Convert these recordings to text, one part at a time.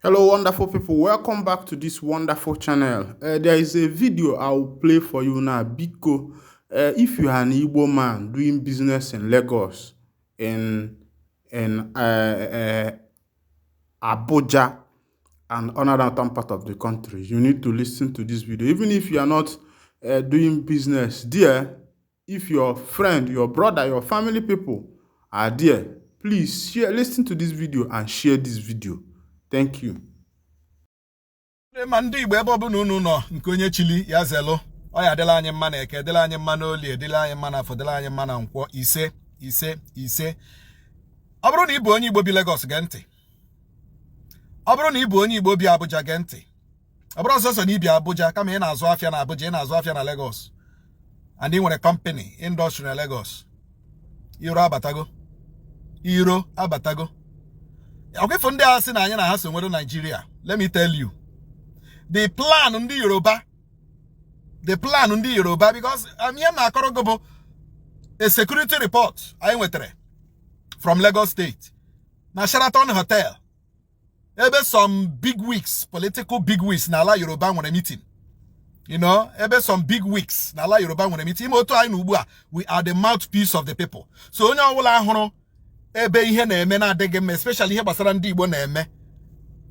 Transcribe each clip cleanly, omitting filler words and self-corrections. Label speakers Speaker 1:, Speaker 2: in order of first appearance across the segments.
Speaker 1: Hello, wonderful people. Welcome back to this wonderful channel. There is a video I will play for you now. Biko, if you are an Igbo man doing business in Lagos, in Abuja, and other northern part of the country, you need to listen to this video. Even if you are not doing business there, if your friend, your brother, your family people are there, please share, listen to this video and share this video. Thank you.
Speaker 2: Ma ndị Igbo, ebe ọbụla unu nọ, nke onye chili ya zelụ. Ọ ya adịla anyị mma na Eke, dịla anyị mma n'Olie, dịla anyị mma na Afọ, dịla anyị mma na Nkwọ. Ise, ise, ise. Ọ bụrụ na ị bụ onye Igbo bi Lagos, gee ntị. Ọ bụrụ na ị bụ onye Igbo bi Abuja, gee ntị. Ọ bụrụ ọsọsọ na ibi Abuja, kama ị na-azụ afịa na Abuja, ị na-azụ afịa na Lagos, and ị nwere company, industry na Lagos, iro abatago, iro abatago. Ọkwa ndị a sị na anyị na ha so nwere Nigeria. Let me tell you the plan ndị Yoruba, the plan ndị Yoruba, because ihe m na-akọrọ gị bụ a security report anyị nwetara from Lagos State na Sheraton Hotel, ebe some big wigs, political big wigs n'ala Yoruba nwere meeting, ebe some big wigs n'ala Yoruba nwere meeting. Ime otu anyị na ugbu a, we are the mouthpiece of the people. So onye ọbụla hụrụ ebe ihe na-eme na-adịghị mma, especially ihe gbasara ndị Igbo na-eme,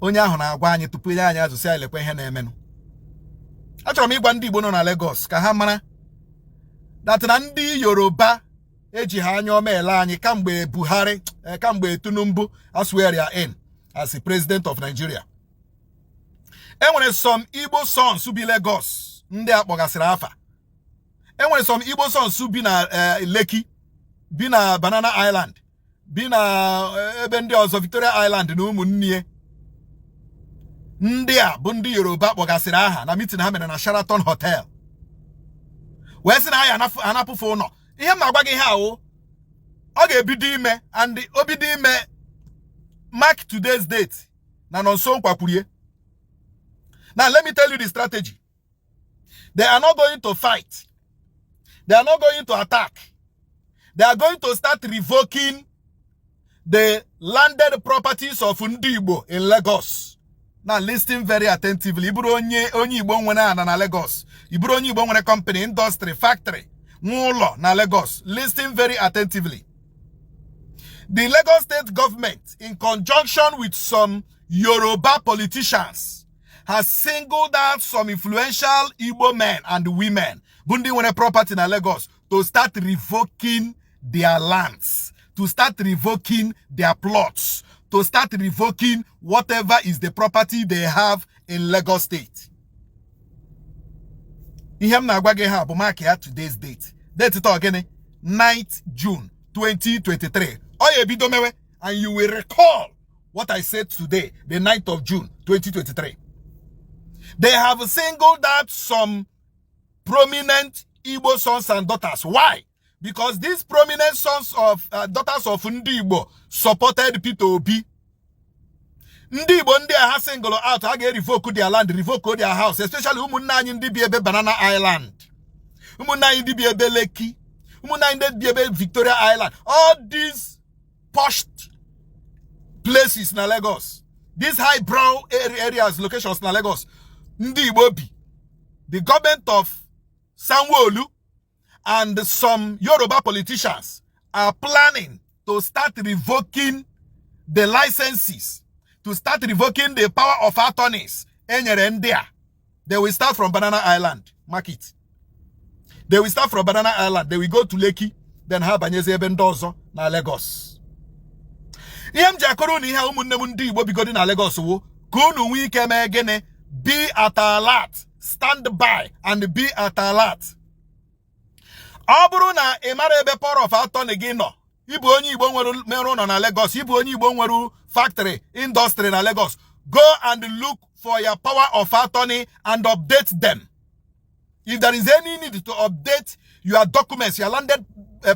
Speaker 2: onye ahụ na-agwa anyị tupu nye anyị azụ, sị anyị lekwa ihe na-emenụ. Achọrọ m ịgwa ndị Igbo nọ na Lagos ka ha mara that na ndị Yoruba eji ha anya ọma ele anyị kamgbe Buhari, kamgbe Tinubu swear ya in as the president of Nigeria. Enwere some Igbo sons bi Lagos ndị a kpọgasịrị afa. Enwere some Igbo sons bi na Lekki, bi na Banana Island, bi na ebe ndị ọzọ, Victoria Island na ụmụnne. Ndị a bụ ndị Yoruba kpọgasịrị aha na meeting ha mere na Sheraton Hotel, wee sị na anyị anapụfe ụlọ. Ihe m na-agwa gị ihe ahụ, ọ ga-ebido ime, and o bido ime, mark today's date na Nonso nkwakwurie. Now let me tell you the strategy. They are not going to fight, they are not going to attack. They are going to start revoking the landed properties of ndị Igbo in Lagos. Now listen very attentively. Ị bụrụ onye Igbo nwere ana na Lagos, ị bụrụ onye Igbo nwere company, industry, factory, nwe ụlọ na Lagos, listen very attentively. The Lagos State government, in conjunction with some Yoruba politicians, has singled out some influential Igbo men and women bụ ndị nwere property na Lagos to start revoking their lands, to start revoking their plots, to start revoking whatever is the property they have in Lagos State. Ihe m na-agwa gị ha bụ mark ya today's date. Date taa gịnị? 9th June 2023. Ọ ya ebido mewe, and you will recall what I said today, the 9th of June 2023. They have singled out some prominent Igbo sons and daughters. Why? Because these prominent sons of daughters of ndị Igbo supported Peter Obi. Ndị Igbo ndị a ha single out, ha ga-revoke their land, revoke their house, especially ụmụnne anyị ndị bi ebe Banana Island, ụmụnne anyị ndị bi ebe Lekki, ụmụnne anyị ndị bi ebe Victoria Island, all these posh places na Lagos, these highbrow areas, locations na Lagos ndị Igbo bi. The government of Sanwo-Olu and some Yoruba politicians are planning to start revoking the licenses, to start revoking the power of attorneys enyere ndị a. They will start from Banana Island market. They will start from Banana Island, they will go to Lekki, then ha banyezi ebe ndị ọzọ na Lagos. Ihe m ji akọrọ unu ihe a, ụmụnne m ndị Igbo bigodi na Lagos, wo ka unu nwee ike mee gịnị? Be at alert, stand by and be at alert. Ọ bụrụ na ị mara ebe power of attorney gị nọ, ịbụ onye Igbo nwere mere ụlọ na Lagos, ịbụ onye Igbo nwere factory, industry na Lagos, go and look for your power of attorney and update them. If there is any need to update your documents, your landed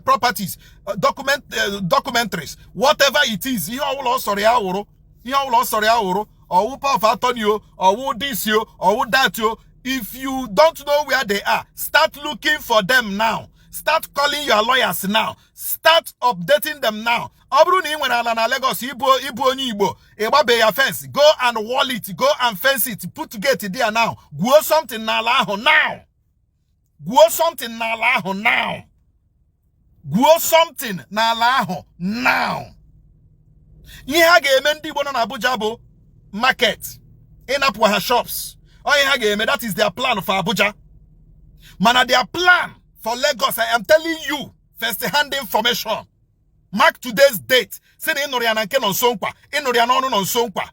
Speaker 2: properties, document, documentaries, whatever it is, ihe ọbụla ọ sọrọ ya wụrụ, ihe ọbụla ọ sọrọ ya wụrụ, ọwụ power of attorney o, ọwụ this o, ọwụ that o, if you don't know where they are, start looking for them now. Start calling your lawyers now. Start updating them now. Ọ bụrụ na ị nwere ala na Lagos, ịbụ onye Igbo, ịgbabe ya fence, go and wall it, go and fence it, put gate there now. Gwuo something n'ala ahụ now. Gwuo something n'ala ahụ now. Gwuo something n'ala ahụ now. Ihe ha ga-eme ndị Igbo nọ n'Abuja bụ market ịnapụ ha shops. Ọ ihe ha ga-eme. That is their plan for Abuja. Mana their plan for Lagos, I am telling you first hand information, mark today's date, si na ị nụrụ ya na nke nọ nso nkwa, ị nụrụ ya n'ọnụ nọ nso nkwa.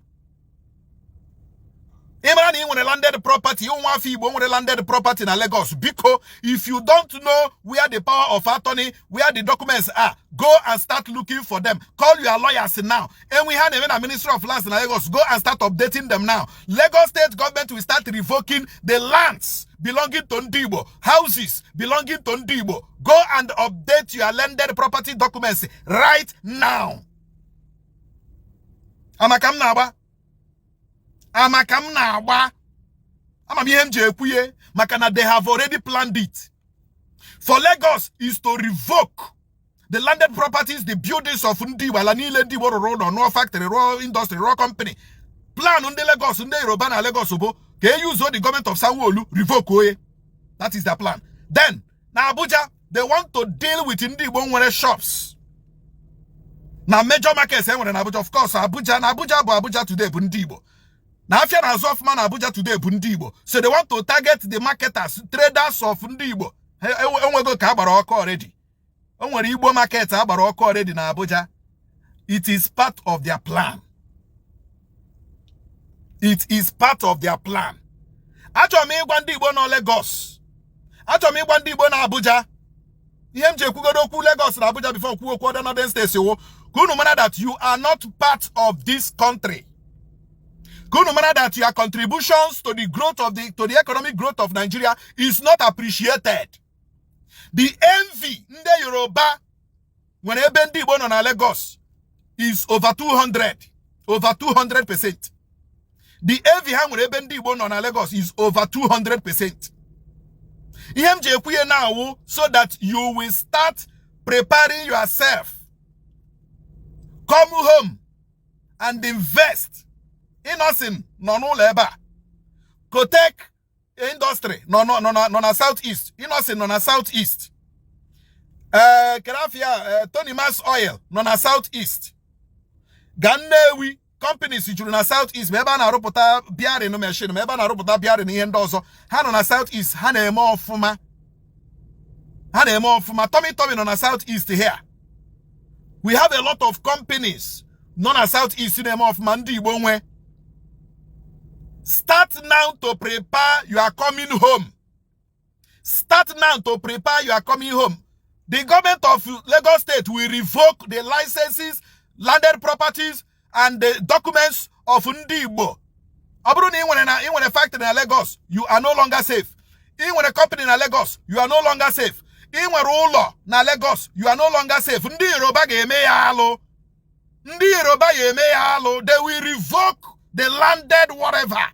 Speaker 2: Ị mara na ị nwere landed property, nwa afọ Igbo nwere landed property na Lagos, biko, if you don't know where the power of attorney, where the documents are, go and start looking for them. Call your lawyers now. Enwe ha na-eme na Ministry of Lands na Lagos, go and start updating them now. Lagos State government will start revoking the lands belonging to ndị Igbo, houses belonging to ndị Igbo. Go and update your landed property documents right now. Amaka m na-agba, ama ka m na-agba, ama m ihe m ji ekwuye, maka na they have already planned it. For Lagos is to revoke the landed properties, the buildings of ndị Igbo, ala niile ndị Igbo rụrụ ụlọ, rụọ factory, rụọ industry, rụọ company. Plan ndị Lagos, ndị Yoruba na Lagos bụ ka e use the government of Sanwo-Olu revoke oye. That is their plan. Then na Abuja, they want to deal with ndị Igbo nwere shops na major markets e nwere na Abuja. Of course, Abuja na Abuja bụ Abuja today bụ ndị Igbo na afịa na-azụ ọfụma na Abuja today bụ ndị Igbo. So they want to target the marketers, traders of ndị Igbo. Enwego ka agbara ọkụ already. O nwere Igbo market agbara ọkụ already na Abuja. It is part of their plan. It is part of their plan. Achọrọ m ịgwa ndị Igbo nọ Lagos, achọrọ m ịgwa ndị Igbo na Abuja, ihe m ji ekwugodo okwu Lagos na Abuja before kwuo okwu other northern states wo ka unu mara that you are not part of this country, ka unu mara that your contributions to the economic growth of Nigeria is not appreciated. The envy ndị Yoruba nwere ebe ndị Igbo nọ na Lagos is over 200, over 200%. The envy ha nwere ebe ndị Igbo nọ na Lagos is over 200%. Ihe m ji ekwu ihe na-awụ so that you will start preparing yourself. Come home and invest. Innoson nọ n'ụlọ ebe a. Kotek Industry nọ na South East. Innoson nọ na South East. Ee, Kerafia, Tony Mass Oil nọ na South East. Ga Nnewi, companies juru na South East, ma ebe a na-arụpụta bearing machine, ma ebe a na-arụpụta bearing, ihe ndị ọzọ. Ha nọ na South East, ha na-eme ọfụma, ha na-eme ọfụma. Tommy Tommy nọ na South East here. We have a lot of companies nọ na South East na-eme ọfụma ndị Igbo nwe. Start now to prepare your coming home. Start now to prepare your coming home. The government of Lagos State will revoke the licenses, landed properties and the documents of ndị Igbo. Ọ bụrụ na ị nwere na ị nwere factory na Lagos, you are no longer safe. Ị nwere company na Lagos, you are no longer safe. Ị nwere ụlọ na Lagos, you are no longer safe. Ndị Yoruba ga-eme ya alụ. Ndị Yoruba ga-eme ya alụ. They will revoke the landed whatever.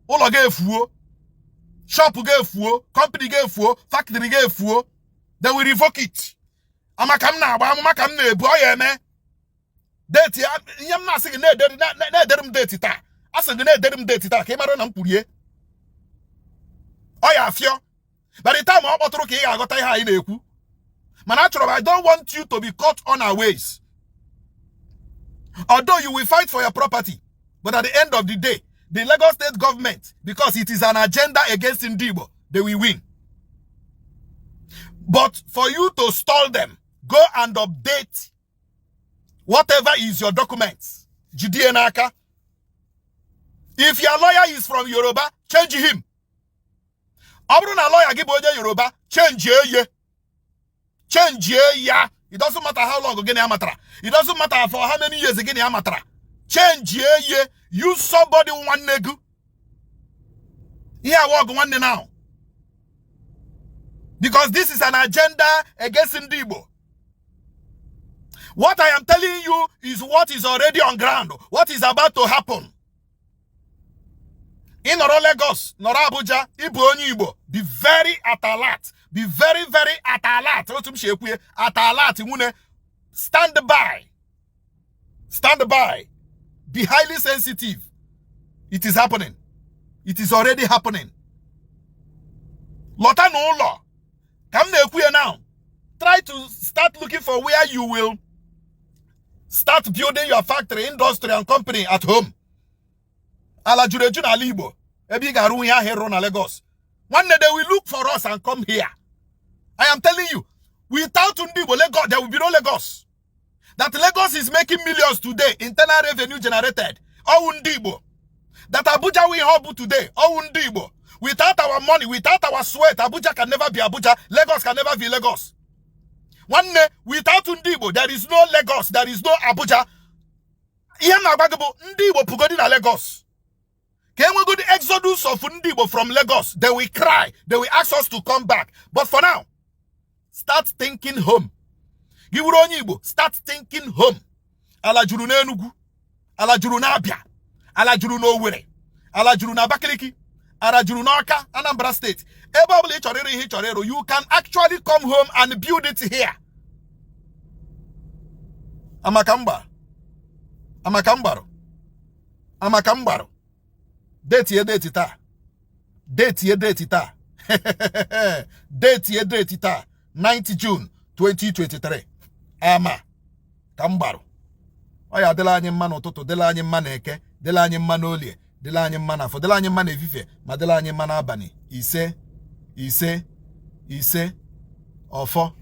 Speaker 2: Ụlọ ga-efuo, shop ga-efuo, company ga-efuo, factory ga-efuo. They will revoke it. Amaka m na-agba, amụma ka m na-ebu, ọ ya eme. Date ya, ihe m na-asị gị, na-edere m date taa. Asị gị na-edere m date taa ka ị mara na m kwurie. Ọ ya afịọ. By the time ọ kpọtụrụ ka ị ga-aghọta ihe anyị na-ekwu. Mana achọrọ m, I don't want you to be caught unawares. Although you will fight for your property, but at the end of the day, the Lagos State government, because it is an agenda against Ndị Igbo, they will win. But for you to stall them, go and update whatever is your documents. Jidie n'aka. If your lawyer is from Yoruba, change him. Ọ bụrụ na lawyer gị bụ onye Yoruba, change ye. Change ya. It doesn't matter how long gịnị amatara. It doesn't matter for how many years gịnị amatara. Change ye. Use somebody nwanne gị. Ihe awa ọgụ nwanne now. Because this is an agenda against ndị Igbo. What I am telling you is what is already on ground, what is about to happen. Ị nọrọ Lagos, nọrọ Abuja, ịbụ onye Igbo, be very at alert. Be very, very at alert. Otu m si ekwu, at alert. Nwune, stand by, stand by, be highly sensitive. It is happening. It is already happening. Lọta n'ụlọ ka m na-ekwu ya now. Try to start looking for where you will start building your factory, industry and company at home. Ala juru eju n'ala Igbo ebe ị ga-arụ ihe ahụ ịrụ na Lagos. Nwanne, they will look for us and come here. I am telling you, without ndị Igbo, Lagos, there will be no Lagos. That Lagos is making millions today, internal revenue generated, ọwụ ndị Igbo. That Abuja we have today, ọwụ ndị Igbo. Without our money, without our sweat, Abuja can never be Abuja. Lagos can never be Lagos. Nwanne, without ndị Igbo, there is no Lagos, there is no Abuja. Ihe m na-agwa gị bụ, ndị Igbo pụgodi na Lagos, ka enwegodi exodus of ndị Igbo from Lagos, they will cry, they will ask us to come back. But for now, start thinking home. Gị wuru onye Igbo, start thinking home. Ala juru n'Enugu, ala juru n'Abịa, ala juru n'Owerri, ala juru n'Abakaliki, ala juru n'Ọka, Anambra State. Ebe ọbụla ị chọrọ ịrụ ihe ị chọrọ ịrụ, you can actually come home and build it here. Amaka mgba, amaka mgbarụ, amaka mgbarụ. Detie date taa, detie date taa, detie date taa, 9 June 2023. Ama ka m gbarụ. Ọ ya adịla anyị mma n'ụtụtụ, dịla anyị mma n'Eke, dịla anyị mma n'Olie, dịla anyị mma n'Afọ, dịla anyị mma n'Efifie, ma dịla anyị mma n'abalị. Ise, ise, ise. Ọfọ.